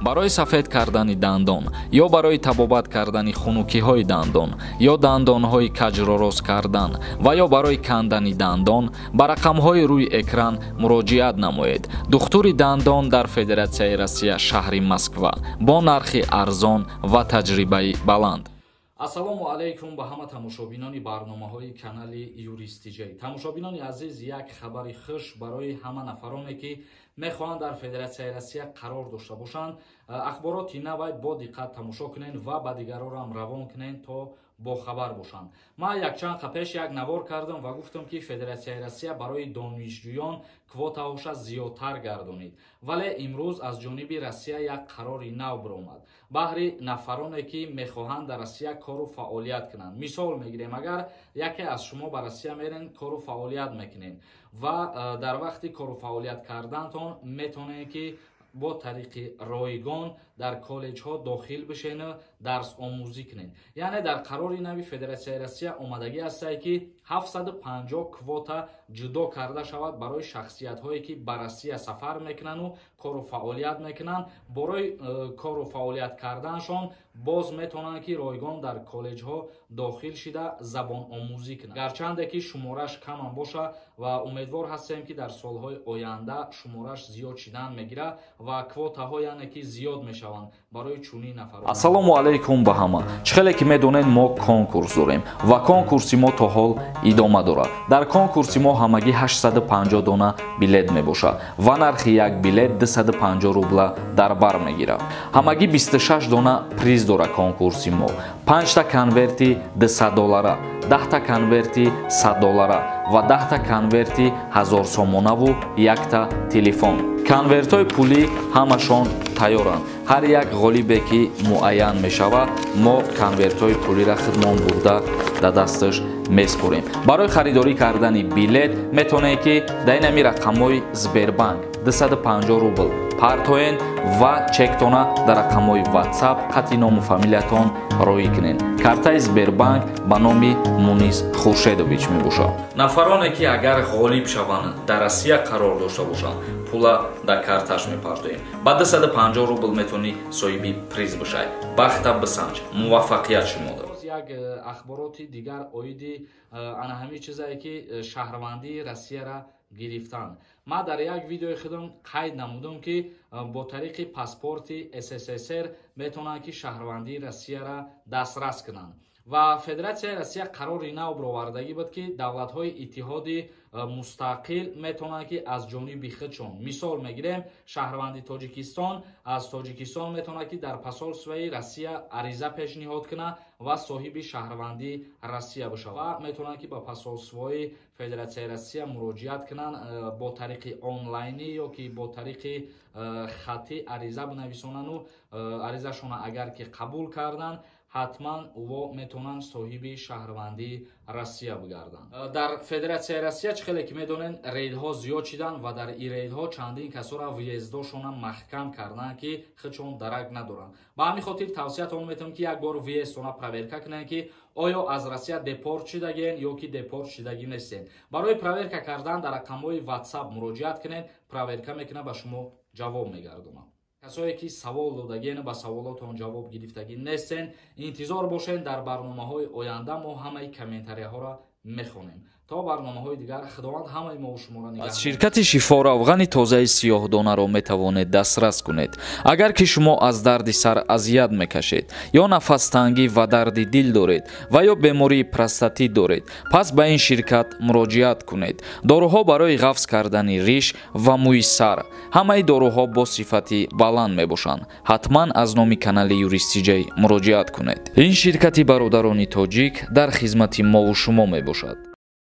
Барои сафед кардани дандон ё барои табобат кардани хунукиҳои дандон ё дандонҳои каҷро рост кардан ва ё барои кандани дандон ба рақамҳои рӯи экран муроҷиат намоед. Духтури дандон дар Федератсияи Россия, шаҳри Москва, бо нархи арзон ва таҷрибаи баланд. Ассалому алайкум ба ҳама тамошобинони барномаҳои канали Юристиҷай. Тамошобинони азиз, як хабари хуш барои ҳама нафароне, ки мехоҳанд дар Федератсияи Россия қарор дошта бошанд. Ахбороти навай бо диққат тамошо кунед ва ба дигарорам равон кунед, то бохабар бошанд. Ман якчанд қа пеш як навор кардам ва гуфтам, ки Федератсияи Россия барои донишҷӯён квотаҳоша зиёдтар гардонид. Вале имрӯз аз ҷониби Россия як қарори нав биромад баҳри нафароне, ки мехоҳанд дар Россия кору фаъолият кунанд. Мисол мегирем, агар яке аз шумо ба Россия мерен, кору фаъолият мекунед ва дар вақти кору фаъолият кардантон метавонед, ки бо тариқи ройгон дар коллеҷҳо дохил бишену дарс омӯзӣ кунед. Яъне дар қарори нави Федератсияи Россия омадагӣ ҳастае, ки 750 квота ҷудо карда шавад барои шахсиятҳое, ки ба Россия сафар мекунану кору фаъолият мекунанд. Барои кору фаъолият карданашон боз метавонанд, ки ройгон дар коллеҷҳо дохил шида забономӯзӣ кунанд. Гарчанде ки шумораш камам боша, ва умедвор ҳастем, ки дар солҳои оянда шумораш зиёд шидан мегирад ва квотаҳо, яъне ки, зиёд мешаванд барои чунин нафарон. Ассалому алайкум ба ҳама. Чӣ хеле ки медонед, мо конкурс дорем ва конкурси мо то ҳол идома дорад. Дар конкурси мо ҳамагӣ 850 дона билет мебошад ва нархи як билет 250 рубла дар бар мегирад. Ҳамагӣ 26 дона приз дорад конкурси мо: 5та конверти 200 доллара, 10та конверти 100 доллара ва 10та конверти 1000 сомонаву якта телефон. Конвертҳои пулӣ ҳамашон тайёранд. Ҳар як ғолибе, ки муайян мешавад, мо конвертҳои пулиро худмон бурда дар дасташ меспорем. Барои харидорӣ кардани билет метавонед, ки дар инами рақамҳои Сбербанк 250 рубл партоен ва чектона дар рақамҳои WhatsApp қати ному фамилиятон роӣ кунед. Картаи Сбербанк ба номи Мунис Хуршедович мебошад. Нафароне, ки агар ғолиб шаванд, дар Россия қарор дошта бошанд, пула дар карташ мепартоем. Ба 250 рубл метавонӣ соҳиби приз бишавӣ. Бахта бисанҷ, муваффақият шумода. Як ахбороти дигар оиди ана ҳамин чизае, ки шаҳрвандии Россияра гирифтанд. Ман дар як видеои худам қайд намудам, ки бо тариқи паспорти СССР метавонанд, ки шаҳрвандии Россияра дастрас кунанд. Ва Федератсияи Россия қарори нав бировардагӣ буд, ки давлатҳои иттиҳоди мустақил метавонанд, ки аз ҷониби худшон, мисол мегирем, шаҳрванди Тоҷикистон аз Тоҷикистон метавонад, ки дар посольствои Россия ариза пешниҳод кунад ва соҳиби шаҳрвандии Россия бошад, ва метавонанд, ки ба посольствои Федератсияи Россия муроҷиат кунанд, бо тариқи онлайнӣ ё ки бо тариқи хаттӣ ариза бинависонану аризашона агар ки қабул карданд, ҳатман ӯ метавонанд соҳиби шаҳрвандии Россия бигарданд. Дар Федератсияи Россия, чӣ хеле ки медонед, рейдҳо зиёд шиданд ва дар ин рейдҳо чандин касора въездошона маҳкам карданд, ки худшон дарак надоранд. Ба ҳамин хотир тавсиятон метавонем, ки як бор въездтона проверка кунед, ки оё аз Россия депорт шидагиен ё ки депорт шидагӣ нестен. Барои проверка кардан дар рақамҳои WhatsApp муроҷиат кунед, проверка мекунад, ба шумо ҷавоб мегардонад. Касое, ки савол додагиен, ба саволотон ҷавоб гирифтагӣ нестен, интизор бошед, дар барномаҳои оянда мо ҳамаи комментарияҳоро мехонем. То барномаҳои дигар, Худованд ҳамаи мо шуморо нигаҳ. Аз ширкати Шифо равғани тозаи сиёҳдонаро метавонед дастрас кунед. Агар ки шумо аз дарди сар азият мекашед ё нафастангӣ ва дарди дил доред ва ё бемории простатит доред, пас ба ин ширкат муроҷиат кунед. Доруҳо барои ғафз кардани риш ва мӯи сар, ҳамаи доруҳо бо сифати баланд мебошанд. Ҳатман аз номи канали Юристиҷай муроҷиат кунед. Ин ширкати бародарони тоҷик дар хизмати мову шумо мебошад.